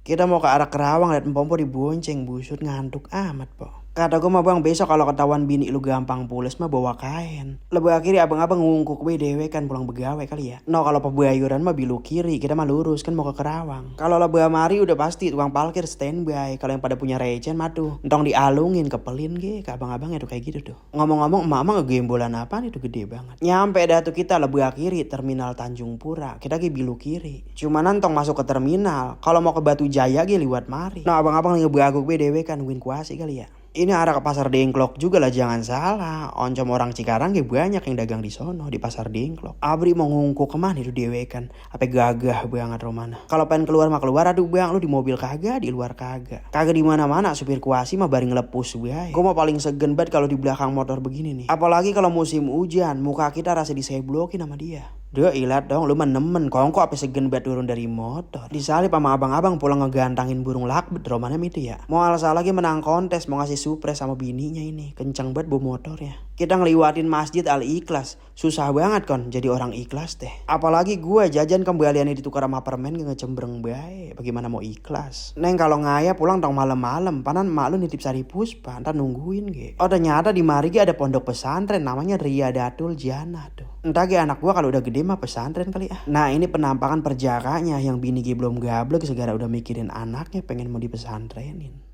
Kita mau ke arah Kerawang liat empompo dibonceng, busut ngantuk amat po. Kata gue mah bang, besok kalau ketahuan bini lu gampang pules mah bawa kain. Lebih akhirnya abang-abang ngungkuk we dewe kan pulang begawe kali ya. No kalau pebayuran mah bilu kiri, kita mah lurus kan mau ke Kerawang. Kalau lebih amari udah pasti tukang parkir standby. Kalau yang pada punya recen mah tuh entong dialungin kepelin ge ke abang-abang ya tuh kayak gitu tuh. Ngomong-ngomong emak-emak ngegembolan apaan itu gede banget. Nyampe dah tuh kita lebih akhiri terminal Tanjung Pura. Kita ke bilu kiri. Cuman nantong masuk ke terminal. Kalau mau ke Batu Jaya ge liwat mari. Nah abang-abang ngebaguk we dewe kan win kuasi kali ya. Ini arah ke Pasar Dengklok juga lah, jangan salah. Oncom orang Cikarang ya banyak yang dagang di sono di Pasar Dengklok. Abri mau ngungkuk kemana itu dewe kan? Apa gagah banget romana. Kalau pengen keluar mah keluar, aduh bang lu di mobil kagak, di luar kagak. Kagak di mana-mana, supir kuasi mah baring lepus gue. Gue mau paling segen banget kalau di belakang motor begini nih. Apalagi kalau musim hujan, muka kita rasa diseblokin sama dia. Duh ilat dong, lu menemen kongko apa segen banget turun dari motor. Disalip sama abang-abang pulang ngegantangin burung lakbet romannya itu ya. Mau alasan lagi menang kontes, mau ngasih supres sama bininya ini. Kencang banget bawa motornya. Kita ngeliwatin Masjid Al Ikhlas. Susah banget kon jadi orang ikhlas teh. Apalagi gue jajan kembaliannya ditukar sama permen ngecembreng bae. Bagaimana mau ikhlas? Neng kalau ngaya pulang dong malam-malam. Panan mak lu nitip sari puspa, ntar nungguin ge. Oh ternyata di Marigi ada pondok pesantren namanya Riyadatul Jannah tuh. Entah ge anak gua kalau udah gede mah pesantren kali ya. Nah ini penampakan perjakanya yang bini ge belum gablek segera udah mikirin anaknya pengen mau dipesantrenin.